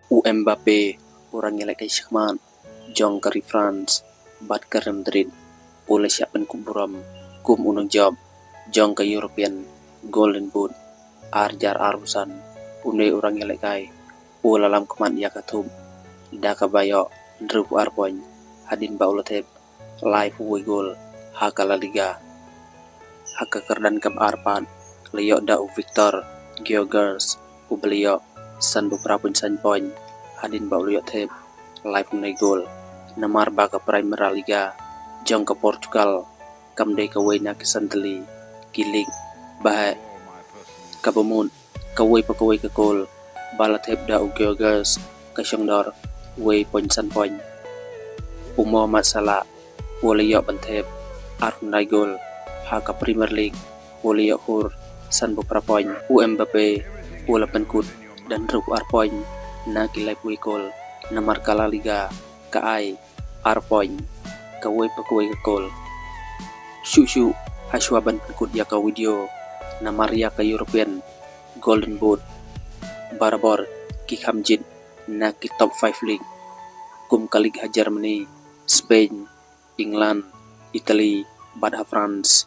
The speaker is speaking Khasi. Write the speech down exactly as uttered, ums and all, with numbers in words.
U Mbappe, u nongïalehkai shakhmat jong ka ri France bad ka Real Madrid, u la shah pynkup burom kum u nongjop jong ka European Golden Boot ar hajar arphew san. Une u nongïalehkai u la lam khmat ïa ka thup da kaba ïoh hynriewphew ar point hadien ba u la thep laiphew wei gol ha ka La Liga. Ha ka kyrdan kaba ar pat la ïoh da u Victor Gyökeres uba la ïoh sanphew phra point san point hadien ba u la ïoh thep laiphew wei gol. Namar ba ka Primeira Liga jong ka Portugal kam dei kawei na ki san tylli ki lig ba heh, kaba mut kawei pa kawei ka gol ba la thep da u Gyökeres ka shongdor wei point san point. U Mohamed Salah u la ïoh ban thep arphew wei gol. Ha ka Premier League u la ïoh hur sanphew phra point. U Mbappe u la pynkut da hynriewphew ar point na ki laiphew wei gol. Namar ka La Liga ka ai ar point kawei pa kawei ka gol. Shuh shuh, hashwa ban pynkut ïa ka video, namar ïa ka European Golden Boot barabor ki kham jied na ki top five league, kum ka lig ha Germany, Spain, England, Italy bad ha France.